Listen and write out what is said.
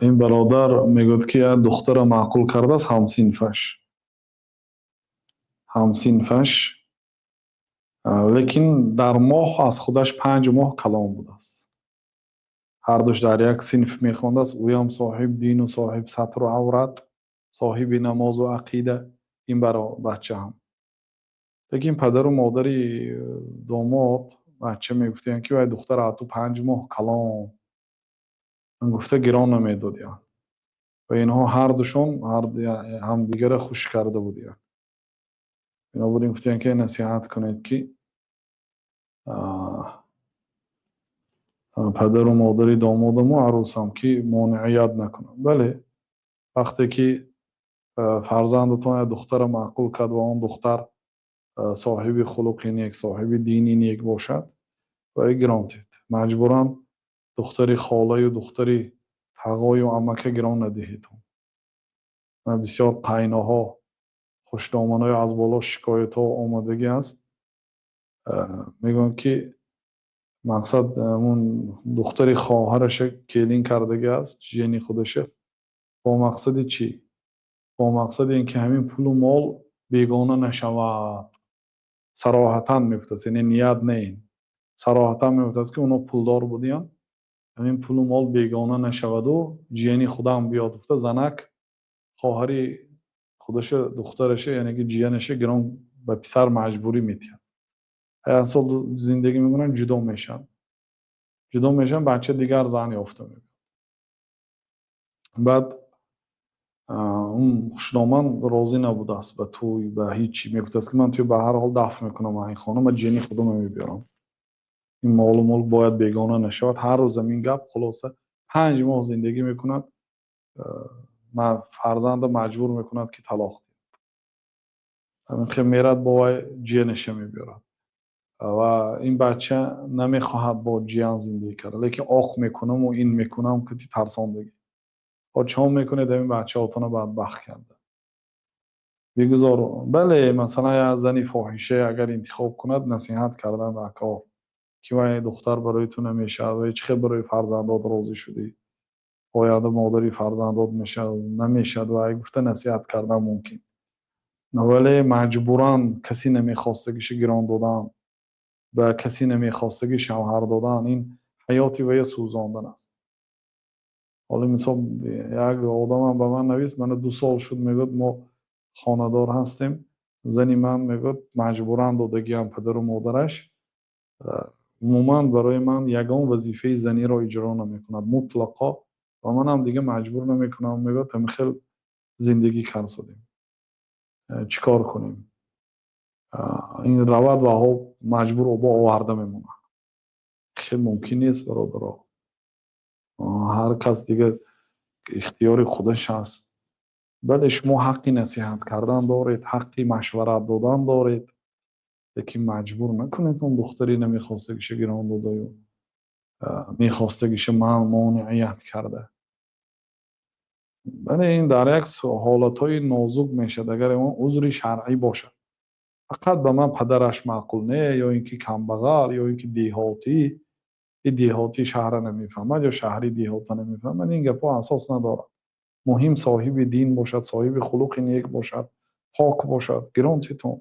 Ин бародар мегӯяд, ки як духтара маъқул кардааст, ҳамсинфаш, лекин дар моҳ аз худаш 5 моҳ калон будааст. Ҳардуш дар як синф мехондааст. Ӯям соҳиби дину соҳиби сатру аврат, соҳиби намозу ақида, ин бача ҳам. Лекин падару модари домод, бача мегуфтанд, ки вай духтар аз ту 5 моҳ калон гуфта, гирон намедодиянд ва инҳо ҳардушон ҳамдигарро хуш карда будиянд. Бинобар ин гуфтанд, ки насиҳат кунед, ки падару модари домодаму арӯсам, ки монеият накунанд. Бале, вақте ки фарзандатон як духтара маъқул кард ва он духтар соҳиби хулқи нек, соҳиби дини нек бошад, вай гирон тед. Маҷбуран духтари холаю духтари тағою амака гирон надиҳед. Бисёр қайноҳо, хушдоманои аз боло шикоятҳо омодагӣ аст. Мегӯянд, ки мақсад ҳамун духтари хоҳараша келин кардагӣ аст, ҷияни худаша. Бо мақсади чӣ? Бо мақсади ин ки ҳамин пулу мол бегона нашавад. Сароҳатан мегуфтааст, яъне ният не ин, сароҳатан мегуфтааст, ки онҳо пулдор будиянд, ҳамин пулу мол бегона нашаваду ҷияни худам биёд гуфта, занак хоҳари худаша, духтараша, яъне ки ҷиянаша гирон ба писар маҷбурӣ метиҳад. Як сол зиндагӣ мекунанд, ҷудо мешаванд. Ҷудо мешаванд, бача дигар зан ёфта мебиёд. Баъд он хушдоман розӣ набудааст ба тӯй, ба ҳичи. Мегуфтааст, ки ман тӯй ба ҳар ҳол дафн мекунам, ин хона ман ҷияни худамро мебиёрам, ин молу мулк бояд бегона нашавад. Ҳар рӯз ҳамин гап. Хулоса, 5 моҳ зиндагӣ мекунад, фарзанда маҷбур мекунад, ки талоқ диҳад. Мерад, бо вай ҷиянаша мебиёрад ва ин бача намехоҳад бо ҷиян зиндагӣ карда, лекин оқ мекунаму ин мекунам ки тарсондагӣ. Чӣ мекунед? Ҳамин бачаҳотонро бадбахт карда бигузор. Бале, масалан, як зани фоҳиша агар интихоб кунад, насиҳат кардан дар кор, ки вай духтар барои ту намешавад, вай чӣ хел барои фарзандот розӣ шудӣ, оянда модари фарзандот мешавад, намешавад, вай гуфта насиҳат кардан мумкин. Вале маҷбуран касе намехостагиша гирон додан, ба касе намехостагӣ шавҳар додан, ин ҳаёти вая сӯзондан аст. Ҳоло мисол, як одамам ба ман навист: мана 2 сол шуд, мегӯяд, мо хонадор ҳастем, зани ман, мегӯяд, маҷбуран додагиам падару модараш, умуман барои ман ягон вазифаи заниро иҷро намекунад мутлақо ва манам дига маҷбур намекунам, мегӯяд, ҳамин хел зиндагӣ карсодем, чӣ кор кунем? Ин равад ва маҷбур бо оварда мемонад. Хел мумкин нест, бародаро. Ҳар кас дига ихтиёри худаш аст. Бале, шумо ҳаққи насиҳат кардан доред, ҳаққи машварат додан доред, лекин маҷбур накунед. Он духтари намехостагиша гирон додаю мехостагиша монеият карда. Бале, ин дар як ҳолатҳои нозук мешавад, агар он узри шаръӣ бошад. Фақат ба ман падараш маъқул не, ё ин ки камбағал, ё ин ки деҳотӣ, деҳотӣ шаҳрро намефаҳмад ё шаҳрӣ деҳотро намефаҳмад, ин гапҳо асос надорад. Муҳим соҳиби дин бошад, соҳиби хулқи нек бошад, пок бошад, гирон титон.